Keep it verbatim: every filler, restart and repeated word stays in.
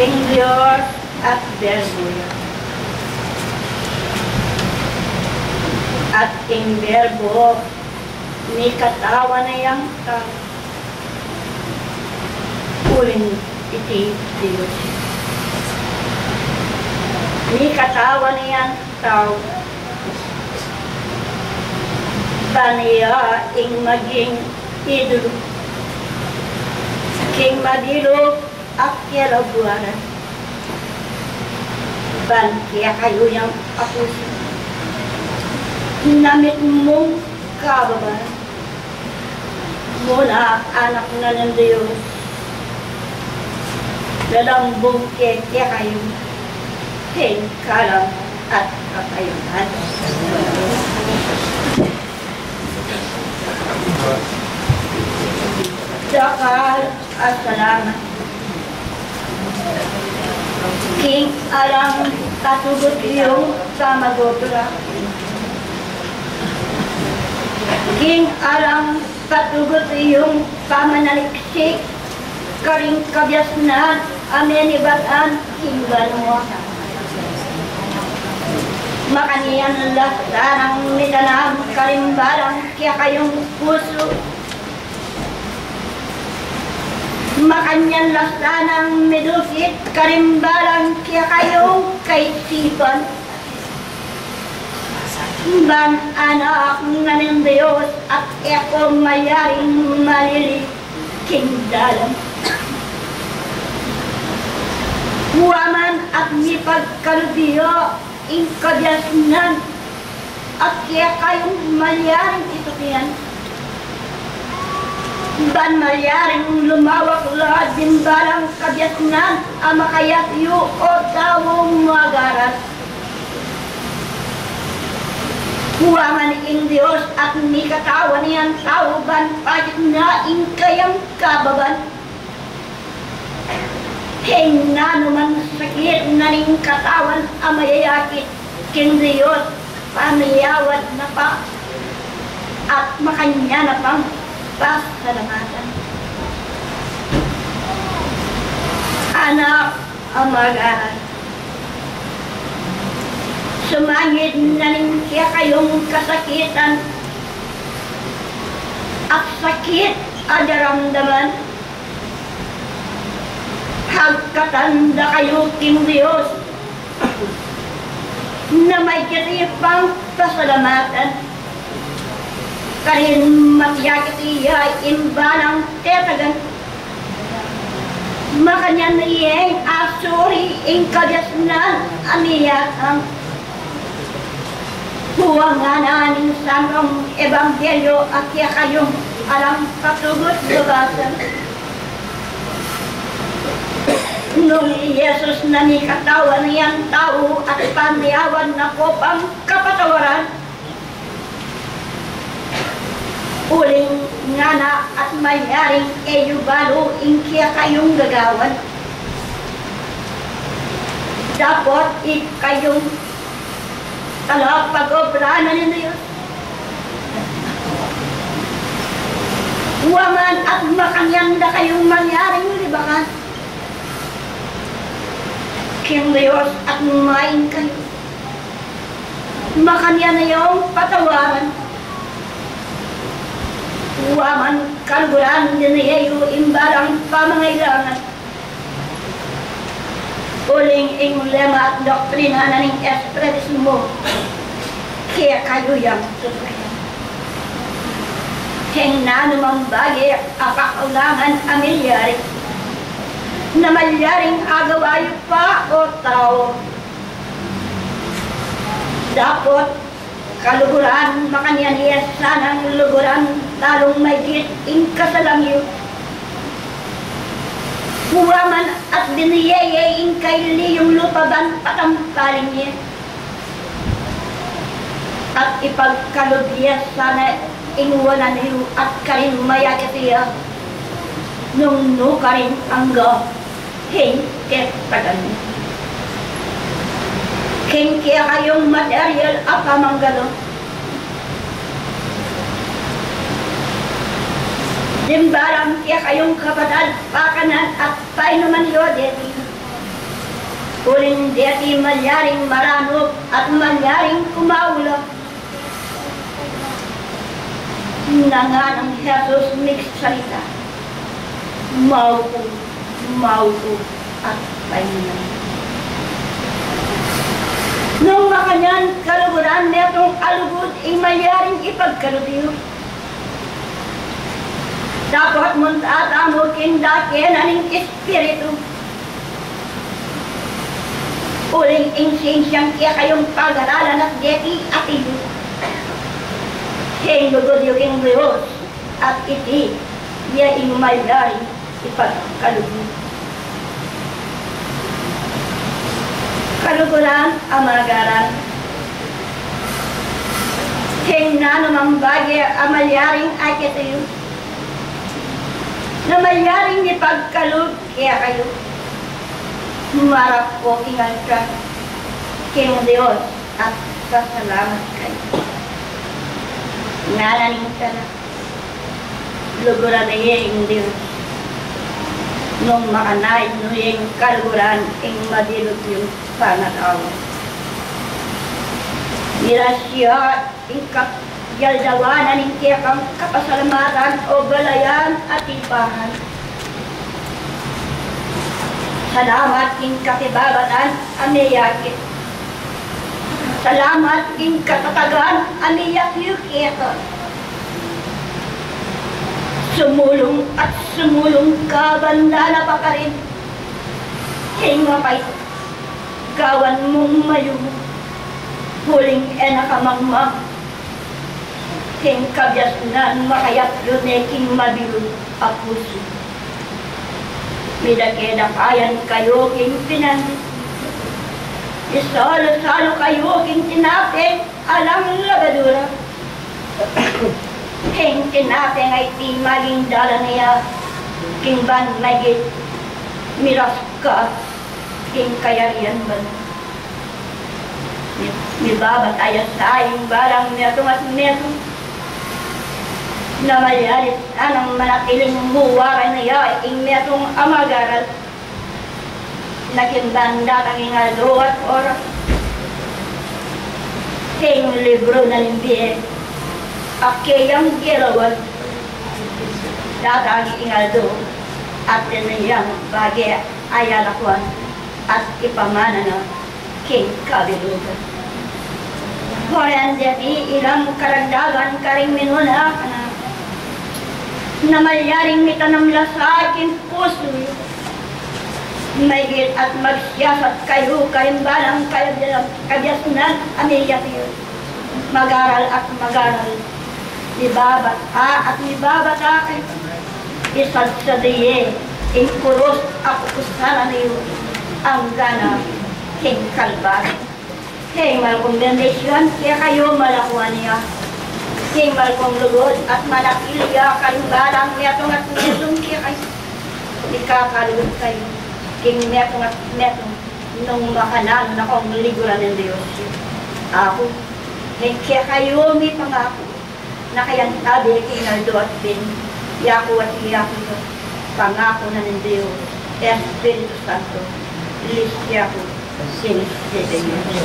Ing Dios at Berbo ya. At ing Berbo, mikatawan na yang tau. Uling iti Dios. Mikatawan na yang tau. Ban iya ing maging idulu king mabilug a kelabuanan. Ban kekayu yang apusin na mitmung kababaran, muna anak na ning Dios, lalambung ke kekayu king kalam at kapayapaan. Dakal a salamat. King alang katugut yung pamagobra, king alang katugut yung pamanaliksik karing kabiasnan a menibatan king banua. Makanyan la sanang mitanam karing balang kekayung pusu. Makanyan la sanang midukit karing balang kekayung kaisipan. Ban anak na ning Dios at e ko malyaring malili king dalan. Wa man at mipagkalub ya ing kabiasnan a kekayung malyaring itukian. Ban malyaring lumawak la ding balang kabiasnan a makayatyu o taung magaran. Wa man ing Dios at mikatawan yang tau ban pakit na ing kayang kababan. Ing nanu man sakit na ning katawan a mayayakit king Dios, pamiyawad na pa at makanyan na pang pasalamatan. Anak a magaran, sumangid na ning kekayung kasakitan at sakit a daramdaman. Hagkatan da kayu king Dios na maigit ya pang pasalamatan. Karin matyakit ya ing balang tetagan. Makanyan yeng asuri ing kabiasnan a miyatang. Wa ngana ning Santong Ebanghelyo a kekayung alang katugut babasan, nung i Jesus na mikatawan yang tau at pamiyawad na ko pang kapatawaran, uling ngana at malyaring e yu balu ing kekayung gagawan. Dapot ikayung talapagobra na ning Dios, wa man at makanyan da kayung malyaring libakan king Dios at makanyan kayu. Makanyan na yung patawaran. Wa man kaluguran, dinan ye yu ing balang pamangailangan. Uling ing lema at doktrina na ning Espiritismo, kekayu yang tutukan. Ing nanu mang bage a pakaulangan a milyari, na malyaring agawa yu pa, o tau. Dapot kaluguran, makanyan ye sanang luguran lalung maigit ing kasalang yu. Wa man at binye ye ing kaili yung lupa ban patampaling ye. At ipagkalub ye sana ing wanan yu at karin mayakit ya nung nukarin angga king kekayung material a pamanggalang. Ding balang kekayung kapatad, pakanan at painuman yu deti. Uling deti malyaring maranuk at malyaring kumaula. Nganang Jesus migsalita, "Mauku, mauku, at painam." Nung makanyan kaluguran, metung a lugud ing malyaring ipagkalub yu. Dapot mu tatamu king dake na ning Espiritu. Uling ing sinsiang kekayung pagaralan at deti atiu, ing lugud yu king Dios, at iti ya ing malyaring ipagkalub yu. Kaluguran a magaral, king nanumang bage a malyaring akit yu, na malyaring ipagkalub kekayu, marap ko king altar king Dios at pasalamat kayu. Ngana ning tala, luguran na ye ing Dios nung makanyan nu ing kaluguran ing mabilug yung pangatau. Mirasya ing kap-, yaldawan na ning kekang kapasalamatan o balayan at ipangan. Salamat king kapibabatan a miyakit. Salamat king katatagan a miyakit keka. Sumulung at sumulung ka, banda na pa karin king mapait. Gawan mung mayumu, uling e na ka mangmang king kabiasnan, makayap yu ne king mabilug a pusu. Midake-dakayan kayu king pinandit. Isalu-salu kayu king tinapeng alang labadura. King tinapeng a iti maging dalan ya king ban megit, miras ka king kayarian ban. Mi-, mibabata ya sa ing balang metung at metung na malyaring manatiling muwaran ya ing metung a magaral. Na king ban datang ing aldo at oras, king libru na ning bie a keyang gelawan, datang ing aldo at ing niyang bage a yalakuan at ipamana na king kabilugan. Horan deti ilang karagdagan karing minuna kanaku, na malyaring mitanam la sa king pusu yu. Maigit at magsiyasat kayu karing balang kabias-, kabiasnan a miyakit yu. Magaral at magaral, mibabata at mibabata kayu. Isadsad ye ing kurus a kukusanan yu anggana king Kalbaryo. King malkung bendisyun kekayu malakuan ya. King malkung lugud at manatili ya karing balang metung at metung kekayu. Mikakalugud kayu king metung at metung nung makananu na kung liguran ning Dios yu. Aku, ing kekayu mipangaku, na kayantabe king aldo at bie, yaku at yaku, pangaku na ning Dios Espiritu Santo, lilis yaku, sinis yaku.